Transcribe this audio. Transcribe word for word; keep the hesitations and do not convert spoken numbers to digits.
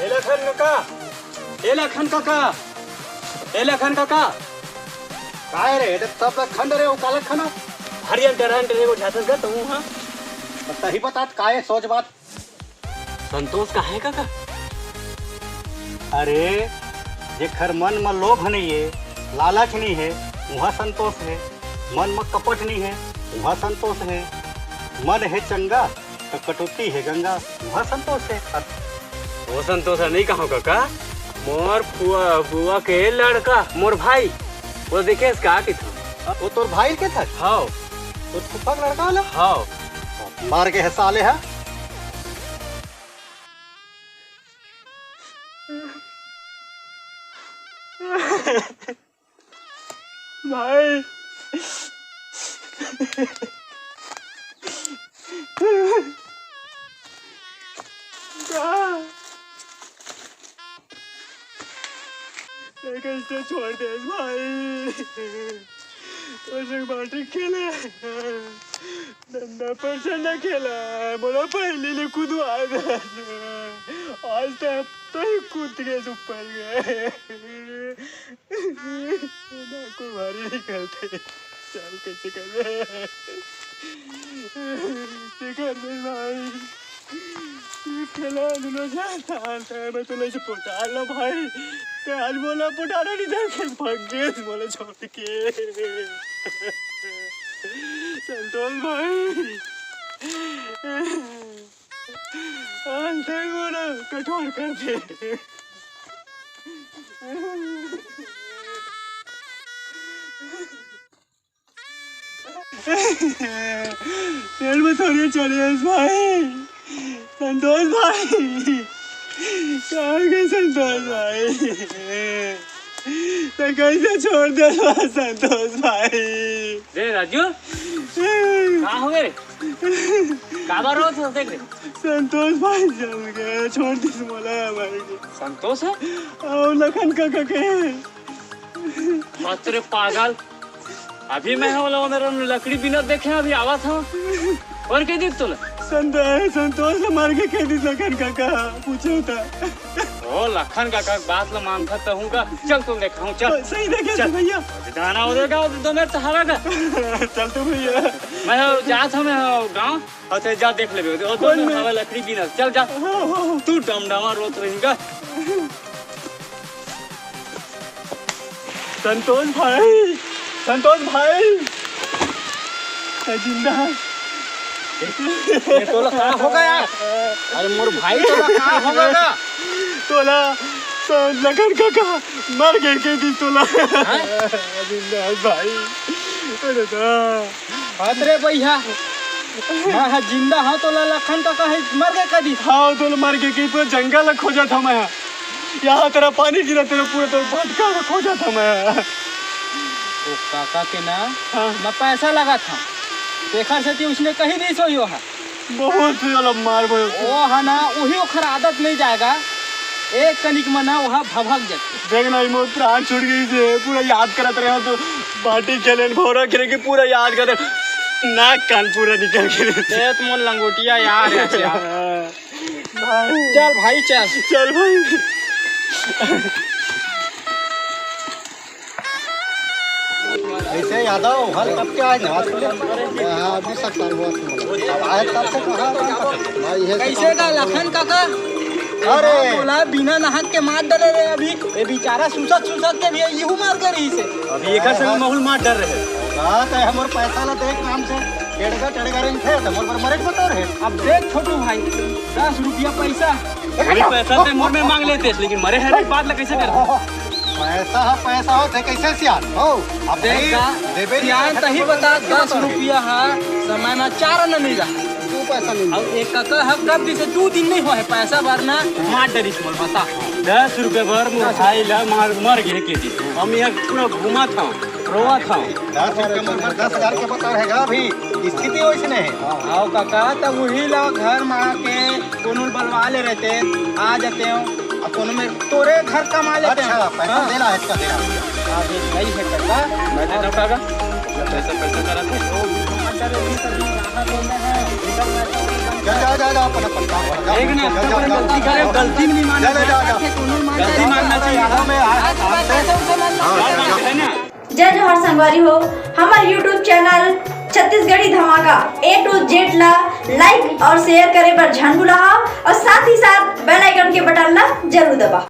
ए लखन कका, ए लखन कका, ए लखन कका। काय रे, एदे सब लखन डरे, वो का लखन? हरियन डरहन डरे, वो झातस गा तहूँ हा। सही बतात, काय सोच बात? संतोष कहाँ हे कका? अरे, जेखर मन म लोभ नइ हे, लालच नइ हे, उहाँ संतोष हे। मन म कपट नइ हे, उहाँ संतोष हे। मन हे चंगा, त कटौती हे गंगा, उहाँ संतोष हे। वो संतोष हे नइ कहँव कका, मोर फुआ, बुआ के लड़का, मोर भाई, वो देखे हस का किथों। वो तोर भाई के था? हव। तोर फूफा के लड़का वाला? हव। मार के हे साले हा। भाई। कैसे छोड़ दे भाई? तोर संग बाटी खेले, डंडा परछन खेले, मोला पहली ले कूदवा दे। आज तो, तो ही कूद के ऊपर गए। ना को भारी नहीं करते। चल, कैसे करबे? कैसे करबे भाई? ये खेला दुनो जान, मैं तो नहीं से पोटाल ना भाई। ते आज मोला पोटाल नहीं दे, फिर भाग गए मोला छोड़ के। संतोष भाई। अंत मोला कठोर कर दे। पेट में थोड़ी चढ़े भाई, संतोष भाई, कहाँ गए संतोष भाई? तो कैसे छोड़ दे संतोष भाई? रे राजू, का हो गए रे? काबर रोत हस देख रे? संतोष भाई जल गए, छोड़ दिस मोला भाई। संतोष हे? अउ लखन कका के। हत रे पागल, अभी मैं हव ओला, मेरा लकड़ी बिनत देखे हँव, अभी आवत हँव। कोन कहि दिस तोला? संतोष, संतोष ल मार के कहि दिस लखन कका, पूछो त। ओ लखन कका के बात ल मानथस तहूँ का। चल तोला देखाहूँ, चल। सही देखे चल। भैया। दाना हो जाएगा, दो मिनट सहारा का। चल तो भैया। मैं हव, जात हँव, मैं हव गाँव, अउ ते जा देख लेबे। ओ तो कोन में? हवा लकड़ी बिनत। चल जा। हाँ, हाँ, हाँ। तू डमडमा रोत रही का। संतोष भाई, संतोष भाई, मैं जिंदा हँव। ये तोला का होगे यार? अरे मोर भाई, तोला का होगे गा? तोला तो लखन कका मर गए कहि दिस तोला। हाँ? जिंदा हँव भाई। अरे दा। हत रे भैया, मैं ह जिंदा हँव, तोला लखन कका हे मर गए कहि दिस। हाँ, तोला मर गए कहि, पूरा जंगल ल खोजत हँव मैं। यहाँ तेरा पानी गिरा, तेरा पूरा तो भटका ल खोजत हँव मैं। ओ कका के ना, हाँ। मैं पैसा लगाथँव, तेखर सेती उसने कहि दिस होही। बहुत ज्यादा मार भाई। ओ हा ना, उही ओखर आदत नहीं जाएगा, एक कनिक म ना ओहा भभक जाथे। देख ना, मोर प्राण छूट गइस हे, पूरा याद करत रहेंव तो बाटी खेलेन, भौंरा खेलेन के पूरा याद करत, नाक कान पूरा निकल गे। ते तो मोर लंगोटिया यार हे। भाई। चल भाई, चल। चल भाई। ऐसे यादव हर कब के आए ना, आज के लिए। हाँ, अभी सत्तर हुआ तुम लोग। अब आए तब से कहाँ, कहाँ तक? भाई, ये कैसे का लखन काका? अरे। बोला बिना नहाक के मार डरे रे अभी। ये बेचारा सुसत सुसत के भी यहू मार के रही से। अभी एक से महूल मार डर रहे। बात है, हमर पैसा ला देख नाम से। टेढ़गा टेढ़गा रंग थे, तो मोर मरे के बता रहे। अब देख छोटू भाई, दस रुपया पैसा। अरे पैसा ते मोर में मांग लेते, लेकिन मरे हर एक बात ला कैसे कर? पैसा ह पैसा होथे, कैसे सियान? हो, अब देख भाई, का, देबे नहीं सियान करता, तही तो बता, कैसे दस बताओ? रुपया ह समय में चार आना नहीं रहा। तू पैसा नहीं अब एक कका ह कब जैसे दू दिन नहीं होहे पैसा भरना, मार डरिस मोर बता। दस रुपया भर मोर भाई ला मार, मर गे के जी। हम यहाँ पूरा घूमा था, रोवा था। दस रुपया मोर घर दस हजार के बता रहेगा अभी, स्थिति वैसे नहीं है। आओ काका, तब वही ला घर में आके कोनो बलवा ले रहते, आ जाते हो, अब कोनो में तोरे घर कमा लेते अच्छा, हैं। पैसा हाँ। देना है, इसका देना है। हाँ, ये सही है काका। मैं देता हूँ काका, पैसा, पैसा करा था। जा, जा, जा, जा, अपन, अपन काम कर, जा। एक ना, जा, जा, जा। गलती करे, गलती में नहीं मानना चाहिए। जा, जा, जा। गलती मानना चाहिए। हाँ, जा। है ना? जय जोहार संगवारी हो, हमर YouTube चैनल छत्तीसगढ़ी धमाका A to Z ला लाइक और शेयर करे बर झन भुलाहा और साथ ही साथ बेल आइकन के बटन ला जरूर दबा।